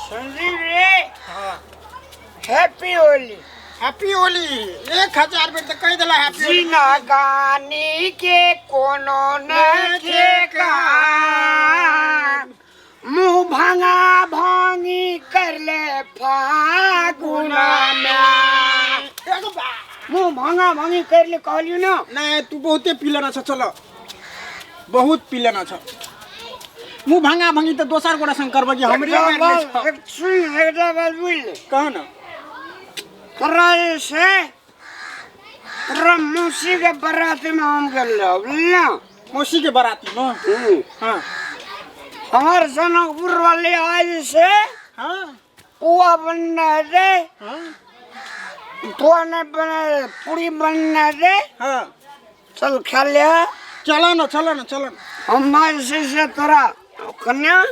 संजीव रे। हाँ। Happy Holi. Happy Holi 1000 बेर तऽ कहि देला हैप्पी होली। जिनगानी के कोनो न ठेकान, मुंह भांगा भांगी कर ले फागुना में। एगो बा। मुंह भांगा भांगी कर ले कहलियो ना। नहीं तू बहुते पी लेना छ, चलो बहुत पी लेना छ। मुंह भांगा भांगी तऽ दोसर गोटा संग करबै कि हमरे एकटा मारि लै बात- छ। एक सुन, एकटा बात बुझ ले। कह न। तोरा जे छै तोरा मौसी के बराती में हम गेल रहौ, बुझल ना? मौसी के बराती में? हम्म। हाँ। हमर जनकपुर वाले आज से हाँ। पुआ बनना रे। हाँ। पुआ नहीं बना रे, पूरी बनना रे। हाँ। चल खा ले। चलो ना, चलो ना, चलो ना। हम आज से तोरा कन्या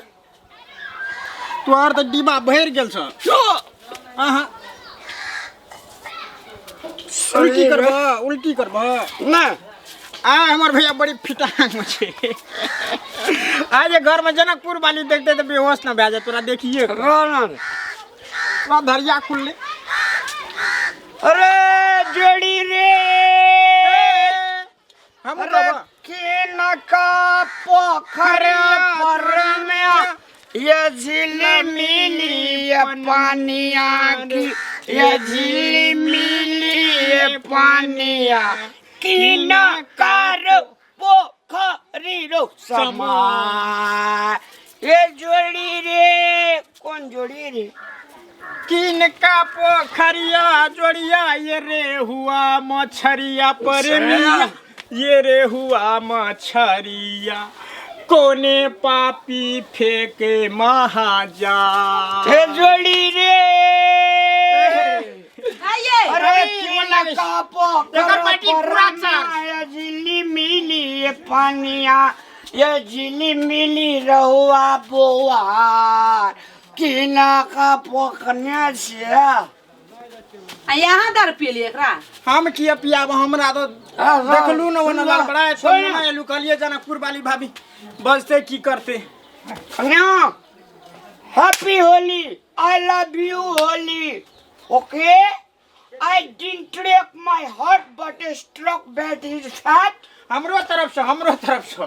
तोहर तऽ डिब्बा भरि गेल छ। अहाँ उल्टी करबह, उल्टी करबह। ना। आ हमर भैया बड़ी फिटांग में छै। आ जे घर में जनकपुर वाली देखते तऽ बेहोश न भए जाए तोरा देखिए। रोना। तोरा धरिया खुलले। अरे जोड़ी रे। हम अरे कहबह। किनका पोखर पर में ये झील मिली ये पानिया की, ये झील मिली ये पानिया किनकर पोखरी रो समा। ये जोड़ी रे, कौन जोड़ी रे? किनका पोखरिया जोड़िया ये रे हुआ मछरिया पर मिया, ये रे हुआ मछरिया कोने पापी फेंके महाजा। हे जोड़ी रे। आइए। अरे अरे, क्यों लगे? किनका पोखर एकर पार्टी पर पूरा चार। ये झिल्ली मिली ये पानिया, ये झिल्ली मिली रहुआ बोआर किना का पोखनिया से। आ यहाँ दारू पियलियै एकरा? हम किया पियाब, हमरा तो हाँ, हाँ, देखलू न ओना सुन ला, लड़बड़ाए सुन तो ला। ना एलू, कहलिए जनकपुर वाली भाभी बजते की करते। कन्या happy Holi, I love you Holi, okay? I didn't break my heart but struck bat is fat. हमरो तरफ से, हमरो तरफ से।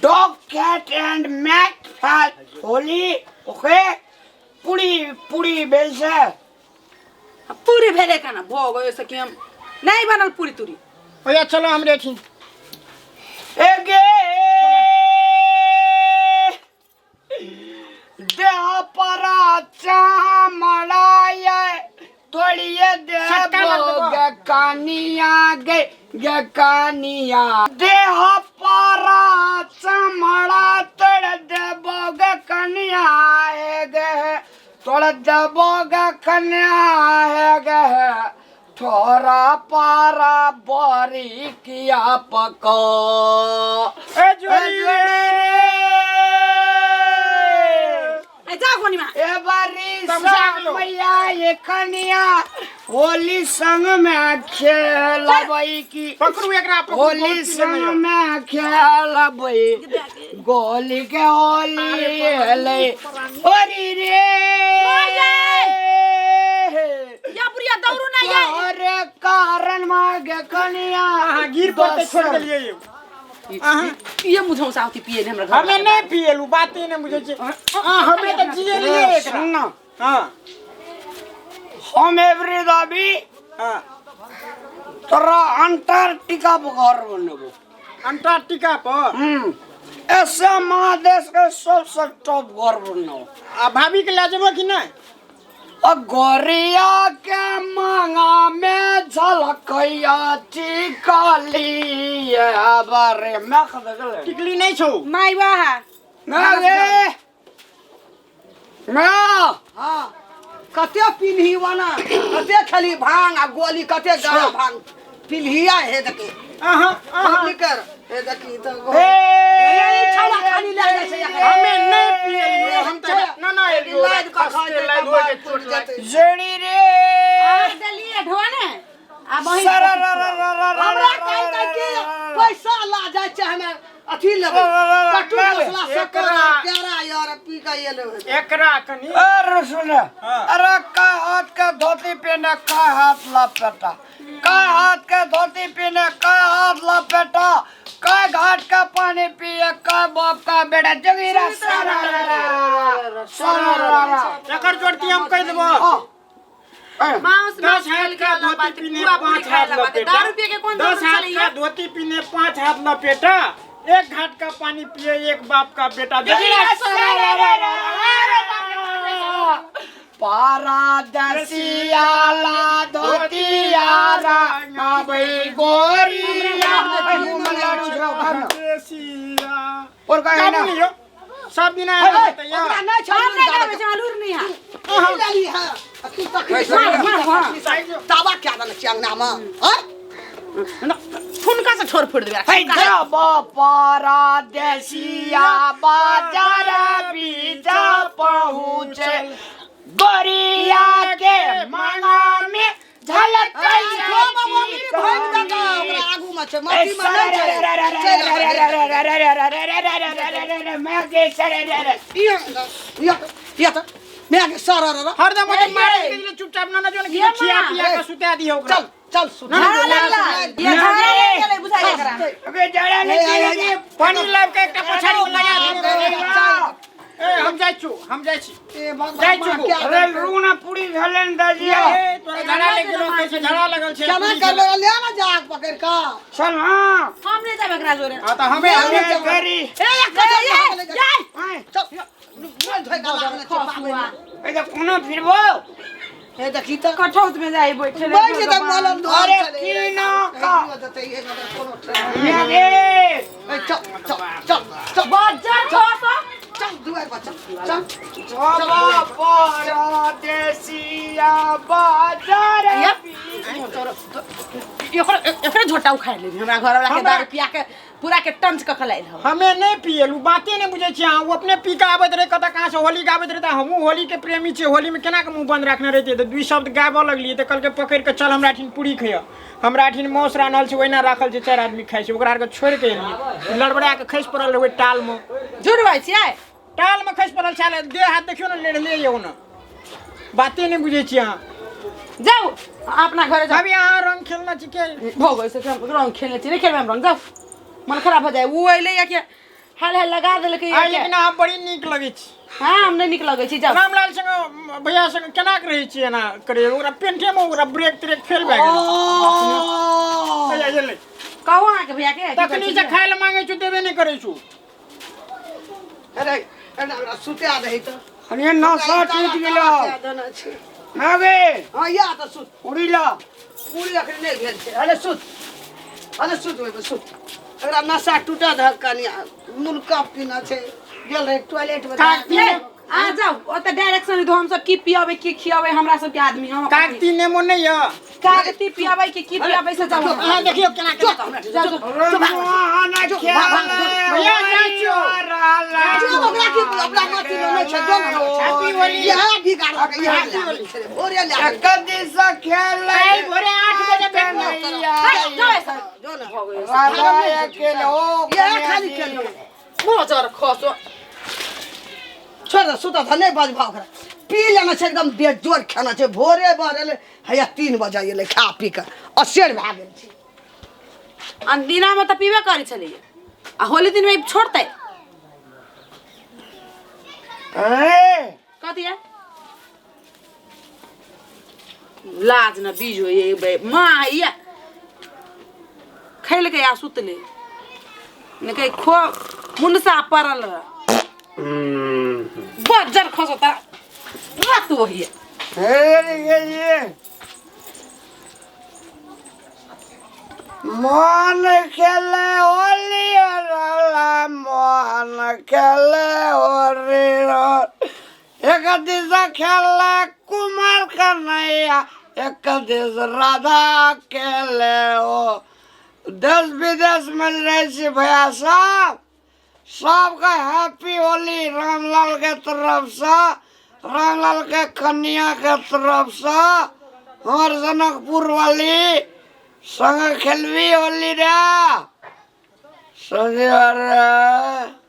Dog cat and mat fat Holi, okay? पूरी पूरी भेल से। पूरी भेलै केना भऽ गयो से कि हम नहीं बनल पूरी तूरी। भैया चलो हमरे ठीक। एगे देह परा चामड़ा ये तोड़िए सटका लग देबो देबो। गे कानिया गे गे कानिया। देह परा चमड़ा तोड़ देबो गे कनिया गे, तोड़ देबो गे कनिया गे, थोड़ा पारा बोरी किया पको। ए जोड़ी रे। ए जा कोनी मा। ए बारी तमसा गेलो। मैया ये कनिया होली संग में खेलबै की, पकड़ू एकरा, पकड़ू, होली बहुत पी संग लेने यौ। में खेलबै गोली के होली हेलै होरी रे। या बुढ़िया दौड़ू ना ये। तोहरे कारण मागे कनिया। अहाँ गिर पड़ते छोड़ देलियै यौ। अहाँ ये मुझे साउथी पिए ने हमरा घर। हमे नहीं पिएलू, बाते नहीं बुझै छी। हमे तऽ जियलियै एकरा। सुन ना। हाँ। हम एवरी दाबी हाँ। तोरा अंटार्कटिका पर घर बनेबो। अंटार्कटिका पर? हम्म। एशिया महादेश के सबसे टॉप घर बनेबो। आ भाभी के ले जेबो कि नहीं? आ गोरिया के मांगा में झलकैया टिकली बारे में खदगले। टिकली नहीं छौ। माई वाह। ना रे। ना। हाँ। कते पिन्ही वाना, कते खाली भांग आ गोली, कते गाड़ा भांग पिन्हिया हे देखी। अहाँ, अहाँ। पब्लिक कर, हे देखी तो ए, ए, छौड़ा खाली लए जाइ छै एखन। हमे नहि पियलियो, हम तऽ ना, ना एलियो। लाद कऽ खा खस्ते जेतै, लाद होय के चोट जेतै। लागि। जड़ी रे। आ देलिए ढोआ ने। आ बहिन सरा रा रा रा रा रा हमरा रा काल्हि रा तक के रा पैसा ला जाइ छै हमे अथी लेबै कट्टू मसला शक्कर एकरा- केरा यार पी के एलै। एकरा कनी अरे सुन, अरे का हाथ का धोती पहने का हाथ लपेटा, का हाथ का धोती पहने का हाथ लपेटा, का घाट का पानी पिए का बाप का बेटा, जगीरा सारा सारा। एकर जोड़ती हम कहि देबो। मांस 10 मांस हाथ खेल का के धोती बात पीने पूरा पूरी 5 खाए हाथ ला बात लपेटा, दारू पिए के कोन 10 जरूरत हाथ छलैया? का धोती पीने 5 हाथ लपेटा, एक घाट का पानी पिए एक बाप का बेटा, जगीरा पारादसियाला धोतियारा नाबै गोरिया मुँह में लाडू छौ खाना। देसिया और का है ना? कब लियो सब दिन आया ओकरा नहि छै। हम नहि गाबै छै, अलूर नहि है। तू लेली है आ तू तखनी मार, मार, मार। तावा क्या देने छियै अंगनामे आँय? फुनका से ठोर फोड़ देबै। हे जब पारादसिया बाजार बीजा पहुँचे गोरिया के मांगा में झलक जो बाबा मिली भागि देतौ, ओकरा आगूमे छै माटीमे नहि छै। चलि आबै। इहाँ तऽ मायके सर र हरदम ओते मारे के लिए चुपचाप ना ना जो ये खिया माँ। पिया के सुता दियो ओकरा। चल चल सुत। ना, ना, झाड़ा लगला ये, झाड़ा लागि गेलै बुझाइ एकरा। पानी लाब के एकटा पछाड़ी में लगा दियो। ए हम जाइ छु, हम जाइ छी। ए भगवान, जाइ छु। माँ, क्या अरे रूना पूरी झलन दजिया। ए तोरा झड़ा लागि गेलो, कैसे झड़ा लगल छै? केना करबै? ले ना जाग पकड़ि कऽ। चल हाँ। हम नहि जाब एकरा जोरे। हां त हमे अरे हमे करी। ए एक कदम ए, जाय। आय, चल मोन धोइ कऽ लागल छै पाबनि। ए तऽ कोनो फिरबो। हे देखी तऽ कठौत में जाई बैठे रे बैठ जेतै भगवान। मलम धोअल अरे छलै। की ना का? देतै, एहि में कोनो अरे ए चल चल चल चल बज्जर खसो। चल दुआर पर चल चल। जब परदेसिया बाजार एकरा एकरे झोटा उखाड़ लेबी हमरा घर वाला के हमरा- दारू पिया के पूरा के टंच क के लाइल हौ। हमे नहीं पियलू, बाते नहीं बुझै छियै अहाँ। ओ अपने पी के आबैत रहै, कतऽ कहाँ से होली गाबैत रहै, तऽ हमहूँ होली के प्रेमी छियै। होली में केना के मुँह बंद रखने रहितियै? तऽ 2 शब्द गाबऽ लगलियै तऽ कहलकै पकड़ि के चल हमरा अठिन पूरी खैह, हमरा अठिन मासु रान्हल छै ओहिना राखल छै, 4 आदमी खाइ छै। ओकरा आरके छोड़ि के एलियै, लड़बड़ा के खसि पड़ल रहै ओहि टाल मे। झूठ बाजै छियै? टाल मे खसि पड़ल छलै, देह हाथ देखियौ ने लेढ़ले यौ ने। बाते नहीं बुझै छियै अहाँ। जाउ अपना घरे जाउ। अभी अहाँ रंग खेलना छी के? भऽ गेल से हम रंग खेलने छी, नहि खेलबै हम रंग, जाउ मन खराब भऽ जाय। ओ अयलै या के हाल हाल लगा देलकै या आइ के। लेकिन अहाँ बड़ी नीक लगै छी। हाँ हम नहि नीक लगै छी, जाउ। रामलाल संग भैया संग केना के रहै छी एना करे? ओकरा पेंटे मे ओकरा ब्रेक त्रेक फेल भए गेल। अइया एलै। कहू अहाँके भैया के, की कहै तखनी छी? से खाय लए मांगै छु देबे नहि करै छु। अरे एना ओकरा सुता दही तऽ। अरे नशा टूट गेलो। देने छै। आगे। हाँ या तऽ सुत। उड़ी ला। पूरी अखन नहि भेल छै। अरे सुत, अरे सुत ओहिमे सुत। एकरा नशा टूटत हक कनि मुनका पीना छै। गेल रहै टॉयलेट मे। कागती ए, आ जाउ ओतऽ डायरेक्शन दो, हम सब की पियबै की खियबै हमरा सबके आदमी हम अपन- कागती नेमो नहि यऽ। कागती पियबै कि की पियबै से जाउ। अहाँ देखियौ केना केना हमरा जाउ, जाउ। अरे मोहन खेले भैया, जाइ छियौ। जो ओकरा की अपना माटी मे नहि छै, जो ने। हैप्पी होली। इएह बिगाड़लक, इएह लए गेल छलै, भोरे लए गेल। एक दिस खेले काल्हि भोरे 8 बजे भेटबो। हे, जाउ एतऽ। जो ने। राधा अकेले ओ इएह खाली खेलकै। मोजर खसो। छोड़ दे, सुतऽ दे, नहि बजबा ओकरा। पी लेना छै एकदम बेजोड़ खाना छै। भोरे भर एलै हैया 3 बजे एलै खा पी कऽ असेर भए गेल छै। आ दिनामे तऽ पीबे करै छलैया आ होली दिनमे ई छोड़तै? ए कथी है लाज न बीज होइए बे माँ या खैलकै आ सुतलै ने कहीं खो मुनसा पड़ल रह बज्जर खसो तारा रात वही हे मोहन खेले होली राला, मोहन खेले होली एक दिस खेले कुमार कन्हैया, एक दिस राधा खेले हो। देश विदेश में रहे छी भैया सब, सबके हैप्पी होली रामलाल के तरफ से, रामलाल के कन्या के तरफ से। हमर जनकपुर वाली संग खेलबी होली रे। संजीवा रे।